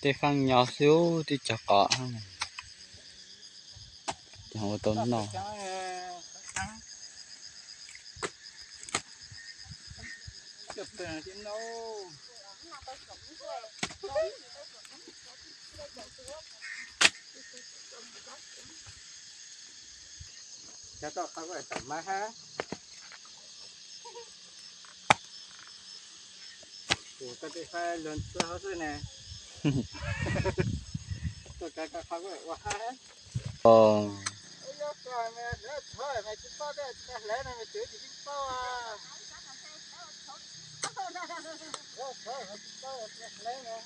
Tej khaaj nyo xwb, twb cog qos, ces ua tau noj. Cov toj qhov kuj tam mab hab. Kuv koj tej faib luag txog hauv xwb ne. Tuaj kav koj qhov kuj ua hab. Ub, yob koj mas lawv thov mas tsis paub tej tsis tau hlawv no mas tseem tsis paub. Lawv thov mas tsis paub tsis tau hlawv no.